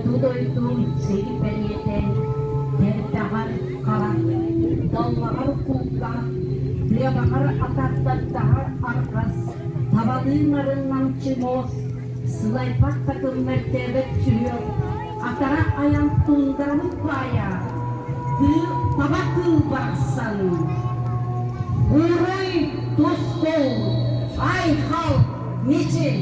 Хоту дойду сир бэлиэтэ, тэрбэҕэр хара, даллаҕар кулгаах, тыабаҕар атардаттаһар арҕас, табалыы нарын намчы муос, сылайбат такым мөлтөөбөт сүһүөх, атара айан туундарабыт баайа, тыы таба кыыл барахсан. Уруй тускул, айхал, мичил!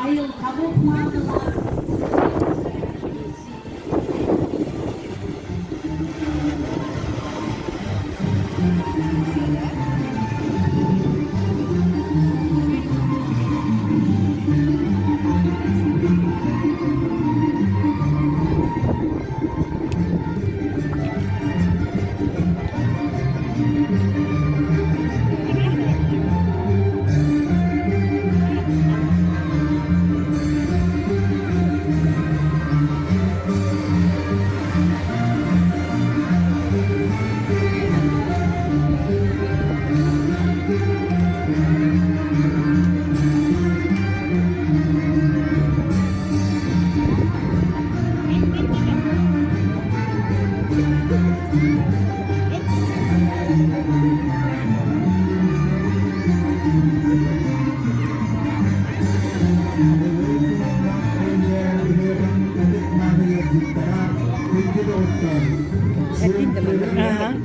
Айылҕабыт маанылаах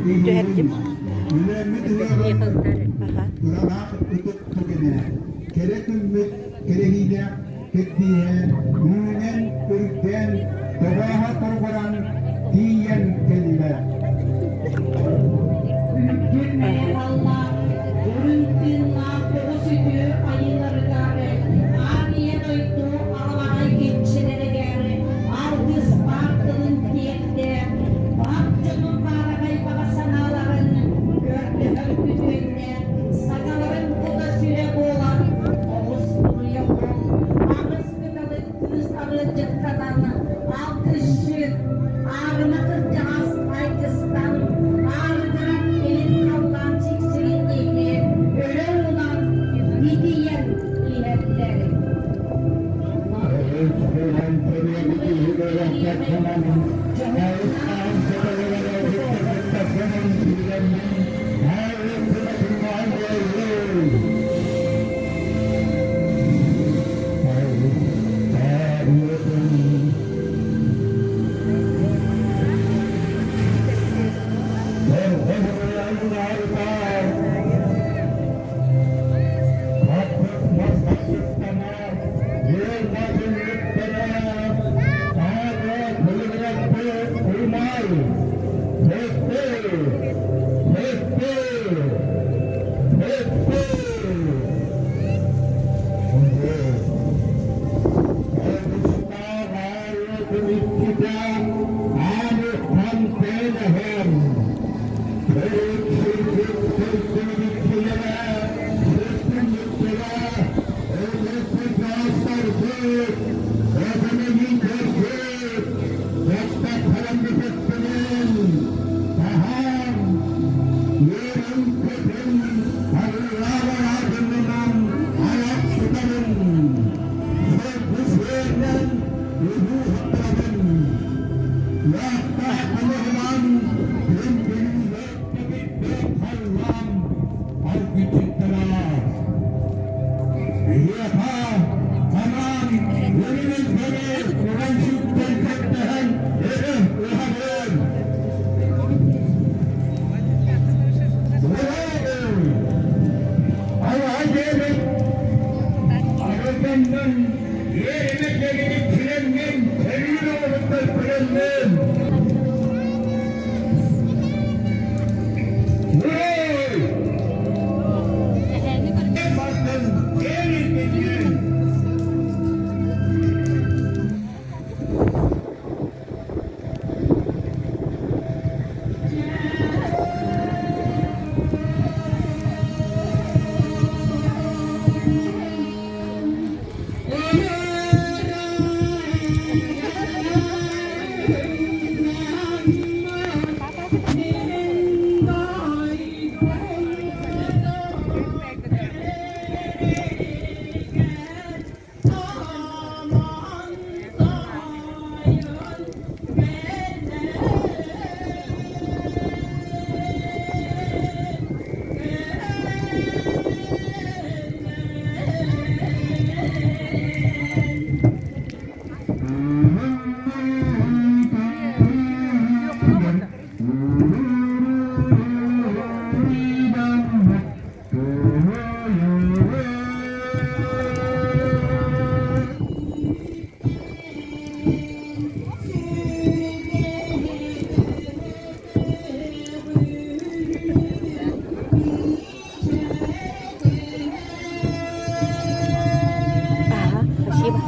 Түһэрдим. Кэрэ күммүт кэрэһиилээх кирдииһэ үүнэн үрдээн тоҕооһо торҕорон тиийэн кэллэ. Үрдүк мэҥэ халлаан үрүҥ тыыннаах оҕус үтүө айыыларыгар аан ийэ дойду аламаҕай киччилэригэр алгыстаах тылын тиэрдэ бар дьонун баараҕай баҕа санааларын көрдөһөр күтүөннэ сагаларын кута сүрэ буолан оҕус туруйа уол аҕыс кыталык кыыс арыалдьыттанан алгысчыт аарыма кырдьаҕас айгыстан аарыгыран илин халлаан сиксигин диэки өрө уунан итийэн иһэллэр. Эргиччиттэрэ. Эһиэхэ анаан өрүнүллэри уран-сүктэн көрдөһөн өрө уһабын. Алаһа дьиэбит арылданнын, иэримэ дьэгини килэммин, сэрии оҕотуттан күлэммин. Бардын, киэр Ага, спасибо.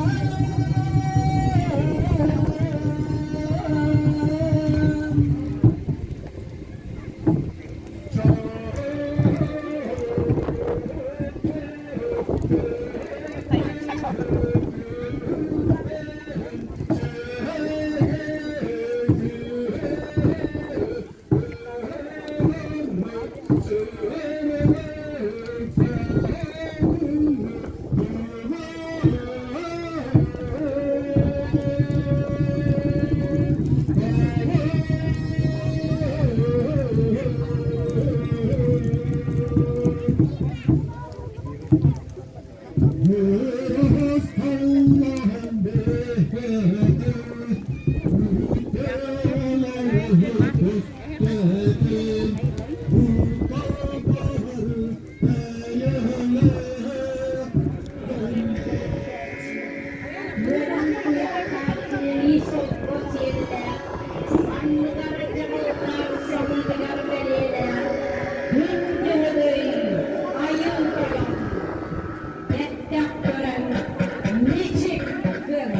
Санныгар дьаһаллаах сабыытыгар бэлиэлээх Күн Дьөһөгөй айыл тойон бэттэх көрөн мичик гын.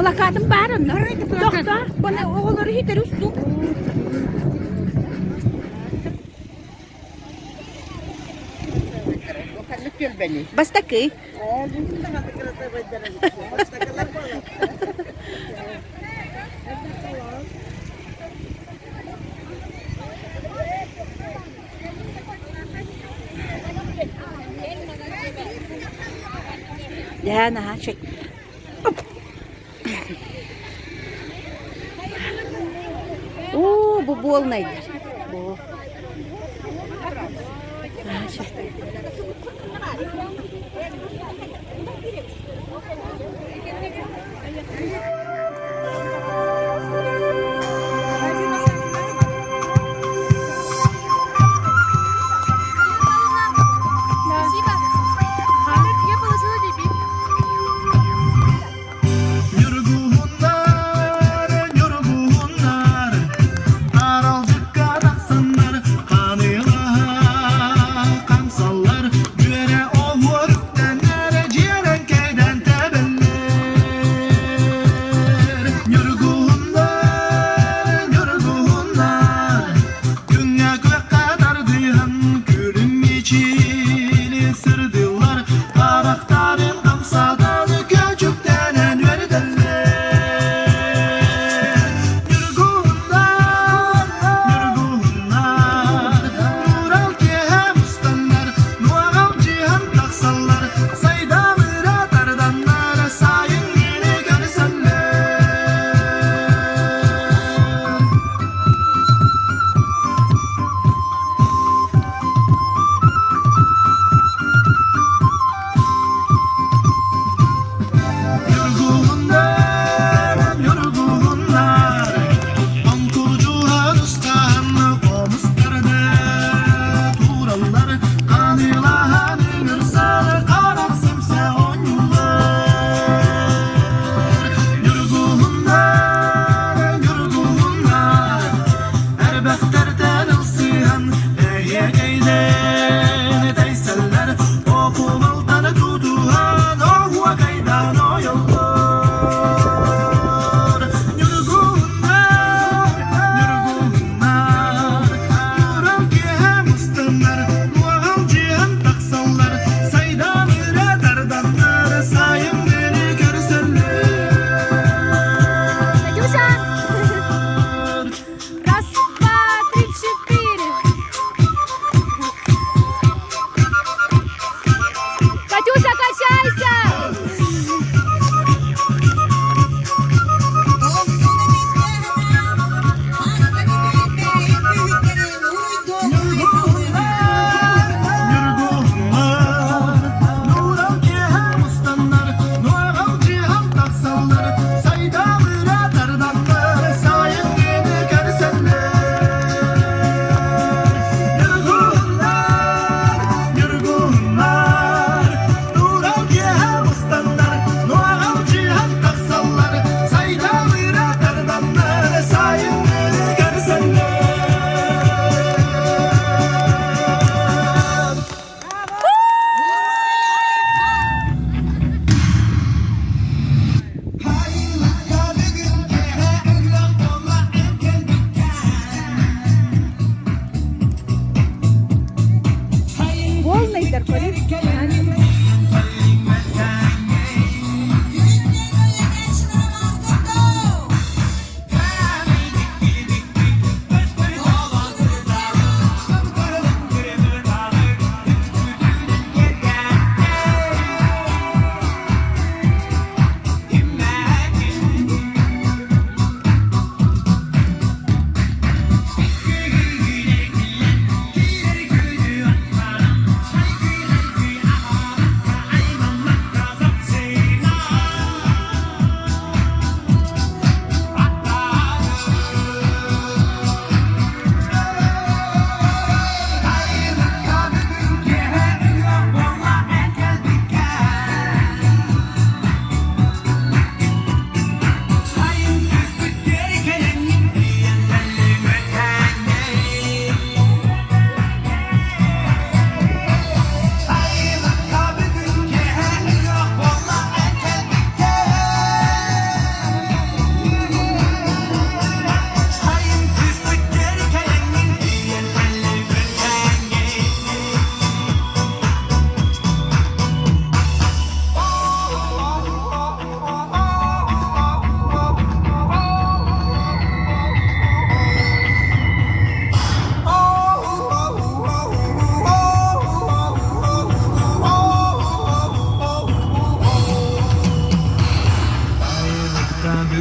Плакатым баар онно. Тохтоо. Бана оҕолору хитер устук. Бастакы. Дьэ, наһаа үчүгэй. Оо, бу буолнайдар. Бу. Я положила дебит. Ньургуһуннар, ньургуһуннар, аралдьыкка тахсаннар, ханыылаһа хамсаллар, дьүөрэ оһуор үктэнэр.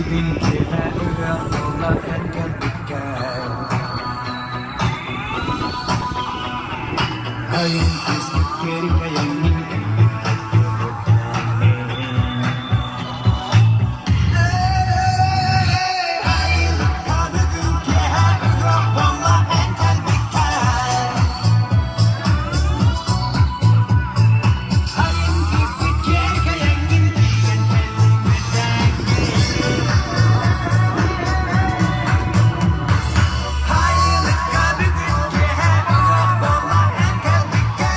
Бүгүн киэһэ ыһыах буолла эн кэлбиккэр Айын түспүккэр кэйэҥҥин кэлбиккэр Бүгүн киэһэ ыһыах буолла эн кэлбиккэр Айын түспүккэр кэйэҥҥин тиийэн Айылыкка бүгүн киэһэ ыһыах буолла эн кэлбиккэр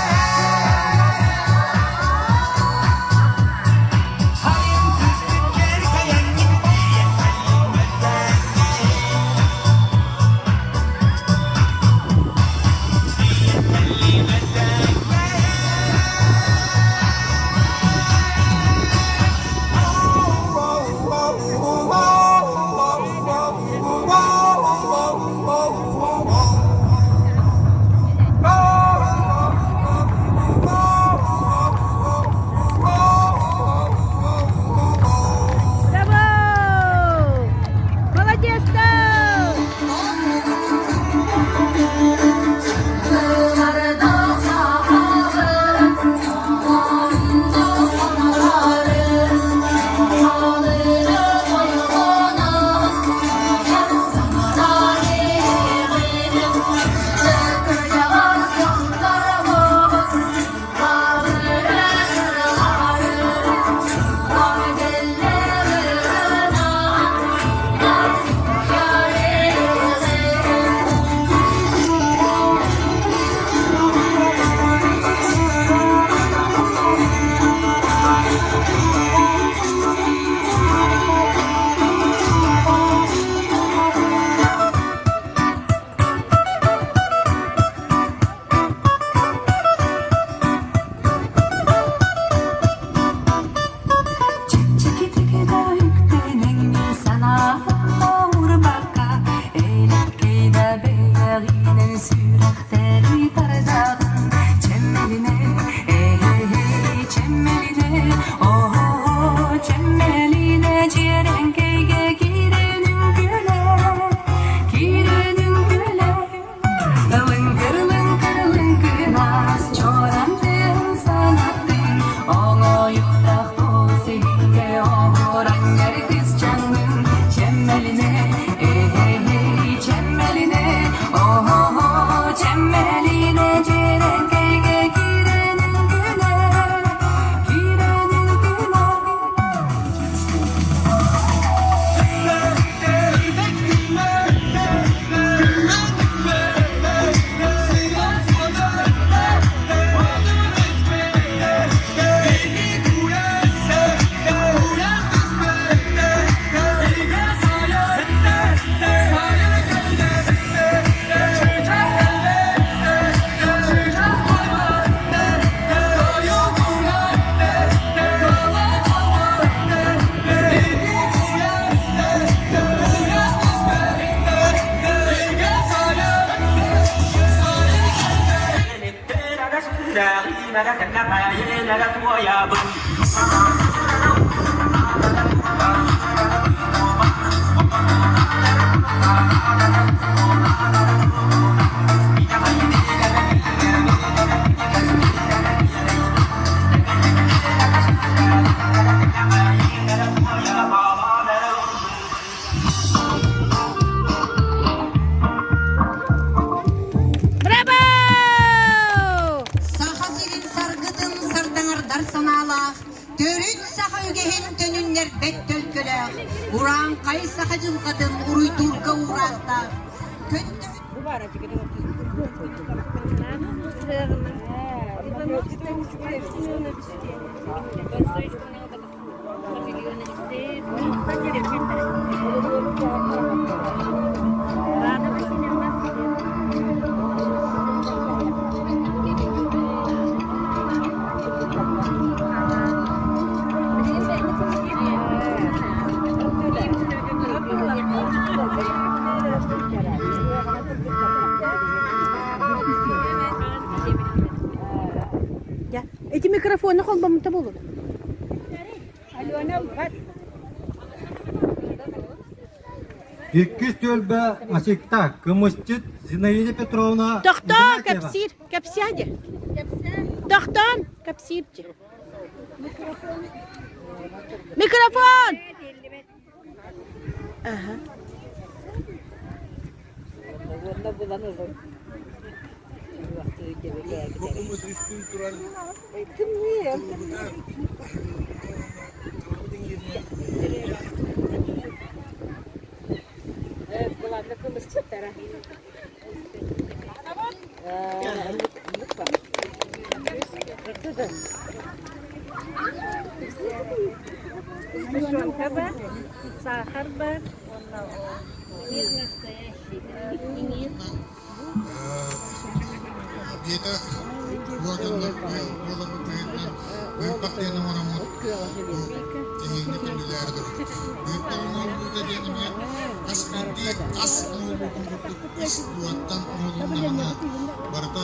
Айын түспүккэр кэйэҥҥин тиийэн Браво! Молодец, Тау! Чэпчэкитик да үктэнэҥҥин санаабакка Элэккэй да бэйэҕинэн сүрэхтэри тардаҕын Чэмэлинэ, эй, чэмэлинэ, оо, чэмэлинэ дьиэрэҥкэйгэ киирэн үҥкүүлээ, киирэн үҥкүүлээ Лыҥкыр-лыҥкыр-лыҥкынас чоран тыаһын санаттын, Оҥоойуктаах туос иһиккэ оһуоранньар кысчаҥҥын Чэмэлинэ, эй, чэмэлинэ, оһо чэмэлинэ дьиэрэҥкэйгэ киирэн үҥкүүлээ, киирэн үҥкүүлээ. Браво! Саха сирин саргытын сардаҥардар санаалаах, төрүт саха үгэһин төнүннэрбэт төлкөлөөх, урааҥхай саха дьылҕатын уруйдуурга уураахтаах, көнтөһү Дьэ, ити микрофону холбоммута буолуо. Иккис түөлбэ Асикта, кымысчыт Зинаида Петровна Тохтоо, Игнатьева. кэпсиир, кэпсээ дии. Тохтоон, кэпсиир дии. Микрофон! Ага. Биэтэ уорганнар буоларбыт быһыытынан быыппах диэн оҥороммут эһиги күндүлээри турабыт. Быыппах оҥоһуллуута диэн эмиэ хас биирдии ас оҥоһуллуутун курдук ис уоттан оҥоһулуннаҕына барыта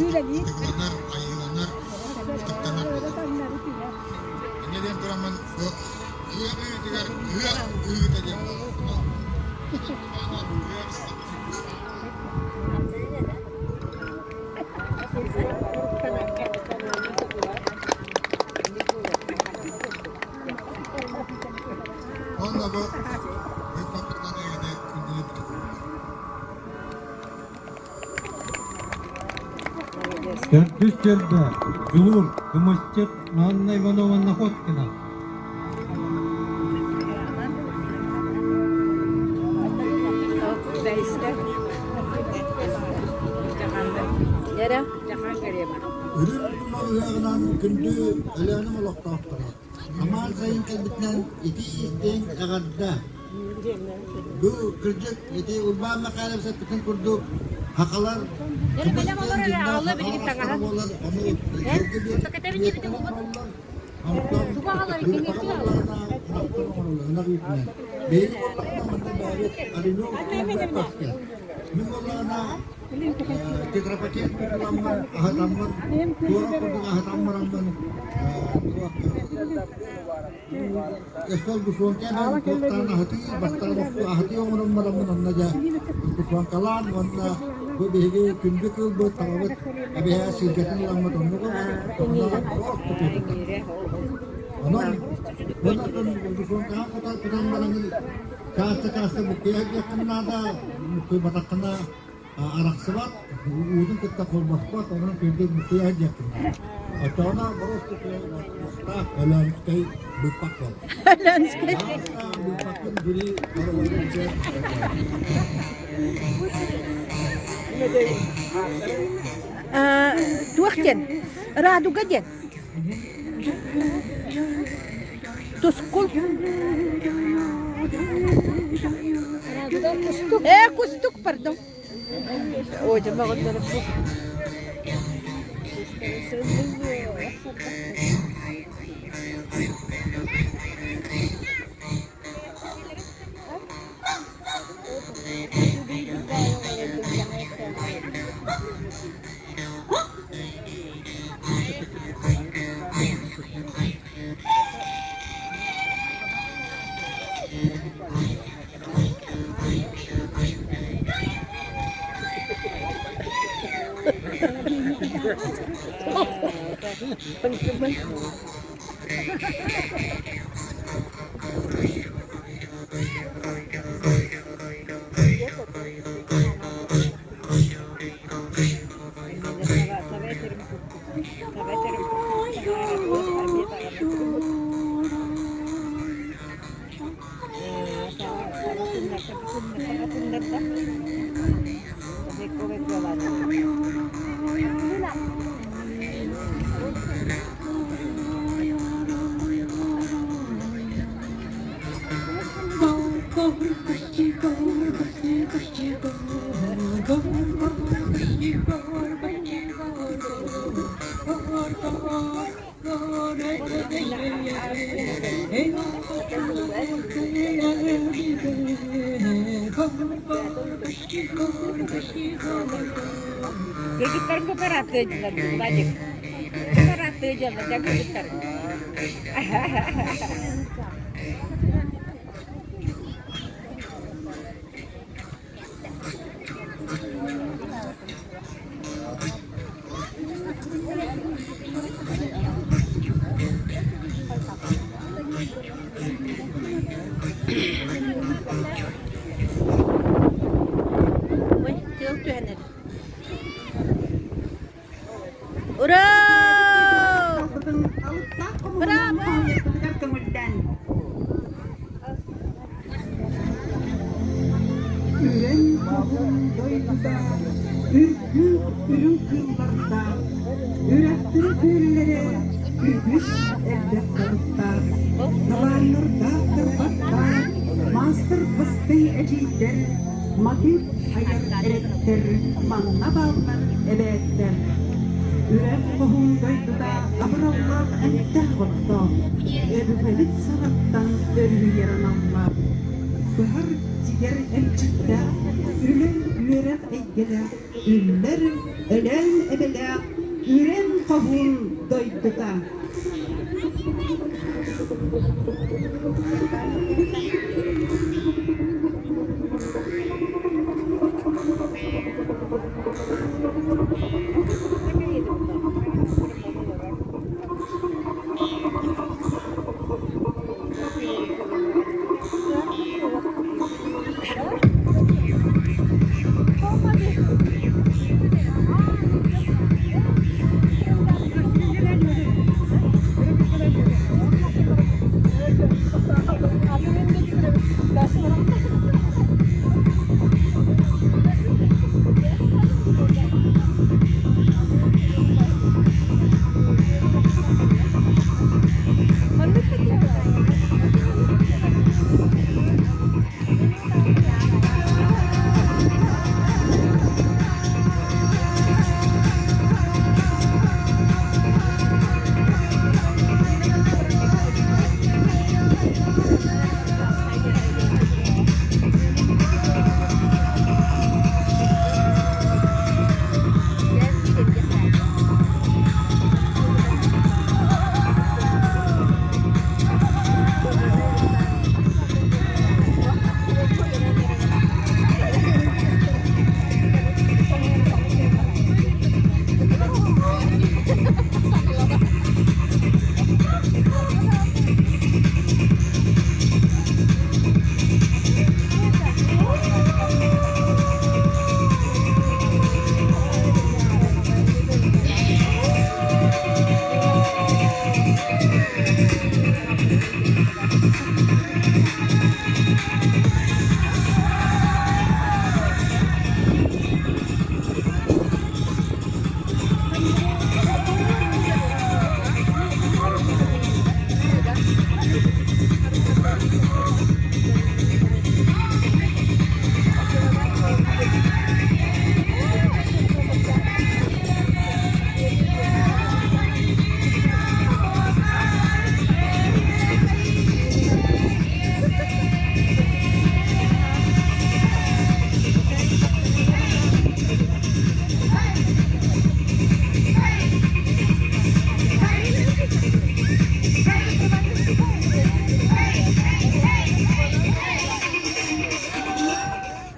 ытыгыланар, айыыланар, ытыктанар буолар. Инньэ диэн тураммын бу ыһыах ыһыытыгар ыһыах ыһыыта диэн буолар. Ыһыах Уонна бу быыппаппытынан эйэни күндүлүк Төрдүс түөлбэ Дьулуур, Кымысчыт Анна Иванова Находкина. Үрүҥ тумал ыһыаҕынан күндү Өлөөнүм олохтоохторо, самаан сайын кэлбитинэн итии-истиҥ эҕэрдэ! Бу кырдьык ити Урбаан Михайлович эппитин курдук сахалар кымыс диэн дьиҥнээх сахалар астара буолар, ону сылгы оҥороллор, онтон быыппаҕа буоллаҕына ынахтан оҥороллор, ынах үүтүнэн. Биһиги буоллаҕына манна бэйэбит Оленевский быыппахтар. Мин буоллаҕына тетрапакет кутуламмын, аһатаммын, туора курдук аһатан бараммын, Өссө сгущенка эбэн туохтаан аһытыы, бастаан аһытыы оҥорон бараммын онно дьэ сгущенкалаан уонна бу биһиги күндү кыылбыт табабыт эбиһээ сыылкатын ыламмыт оннук онно Онон онон сгущенкаҕа кутан бараҥын чааста-чааста буккуйа сылдьыаххын наада, буккуйбатаххына арахсыбат, уутун кытта холбоспот, онон күндү буккуйа сылдьыаххын наада. Оччоҕуна боруос уохтаах Өлөөнскэй быыппах буолар. Өлөөнскэй. Быыппахпын жюри Туох диэн? Радуга диэн. Тускул. Э, кустук, пардон. Ой, Ой, тыал түһэн эрэр. Ура! Браво! Үрэн хоһуун дойдута, үргүк үрүҥ кыыллардаах, үрэхтэрэ күөллэрэ үгүс элбэх балыктаах, талааннардаах тырбаттаах, маастар бастыҥ эдьиийдэр, матыып айар эрэттэр манна бааллар эбээттэр. Үрэх хоһуун дойдута абыраллаах эмтээх оттоох, өбүгэбит саҕаттан өрүһүйэр аналлаах. Быһар тигэр эмчиттээх, үлэ үөрэх эйгэлээх, үллэр Өлөөн эбэлээх Үрэн хоһуун дойдута.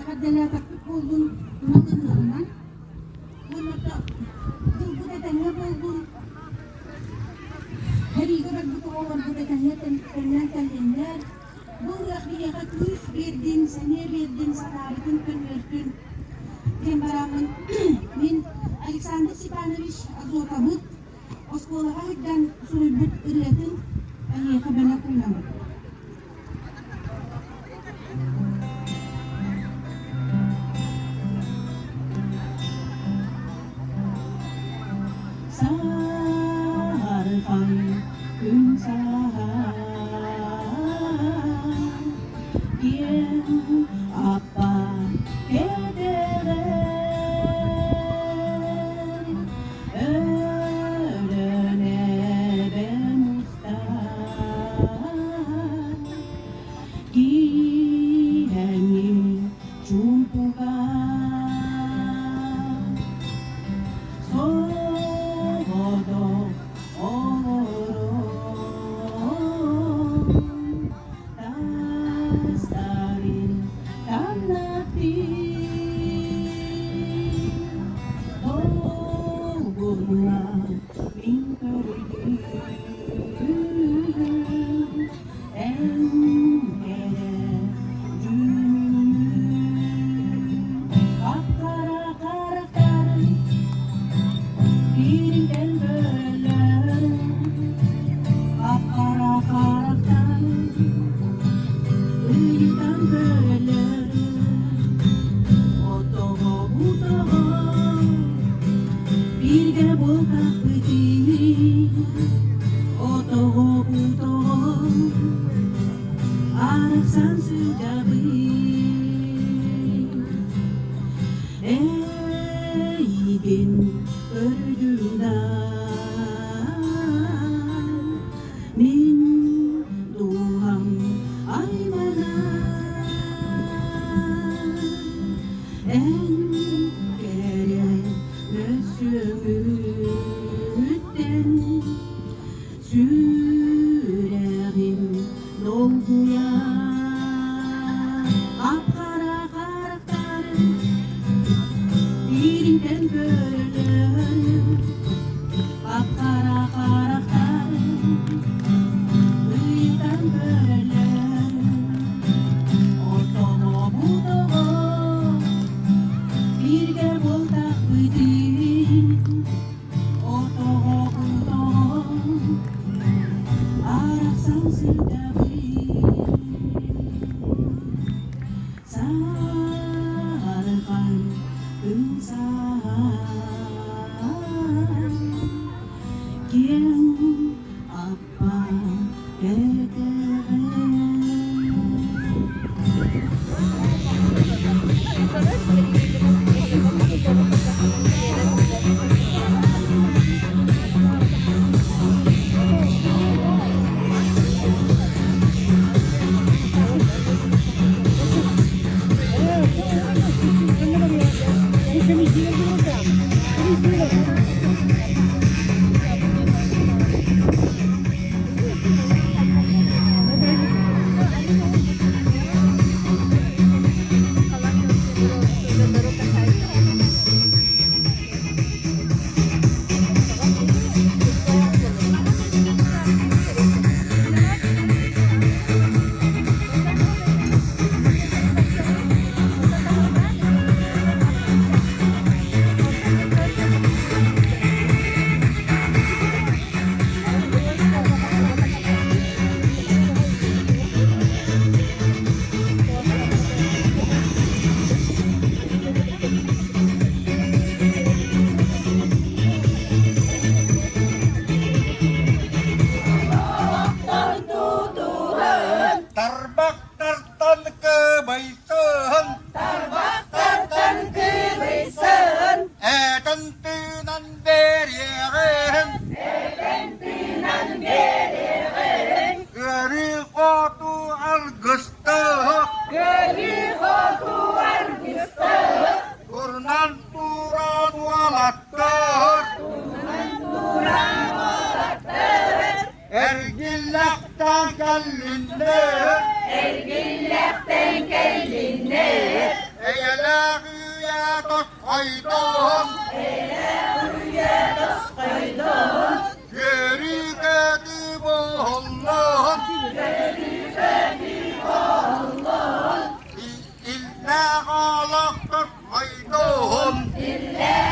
Эҕэрдэлээтэхпит буоллун, тумат ыһыаҕынан уонна дьылбыт этэҥҥэ буоллун, Сэриигэ барбыт оҕолорбут этэҥҥэ төннөн кэллиннэр. Бу ыһыах биһиэхэ күүс биэрдин, сэниэ биэрдин, санаабытын көннөрдүн диэн бараммын мин Александр Степанович Азотовыт оскуолаҕа сылдьан суруйбут ырыатын эһиэхэ бэлэх уунабын. Саархан күн саһаан киэҥ аппа кэтэҕэр Өлөн эбэм устар. Арахсан сылдьабын Эйигин көрдүм да Мин дууһам айманар Эн кэрэ мөссүөҥүттэн Сүрэҕим долгуйар Хап-хара харахтарын Бииринтэн көрөлөр Хап-хара харахтарын Ыйтан көрөлөр Ортоҕо бутоҕо Бииргэ буолтахпытын Арахсан сылдьабын Саархан ымсаан Киэҥ аппа кэтэҕин. Тарбахтартан кыбайсыһын Тарбахтартан кыбыйсын, Этэн тыынан бэриэҕин этэн тыынан биэриэҕин, Көрүү хоту аргыстаһа көрүү хоту аргыстаһык, Турнан туран уолаттар туран туран уолаттар, Эргиллэхтэн кэллиннэр эргиллэхтэн кэллиннэр, Эйэлээх үйэ тосхойдоон эйэлээх үйэ тосхойдоон, Үөрүү-көтүү буоллун үөрүү-көтүү буоллун, Иллээх олох тосхойдоон иллээх.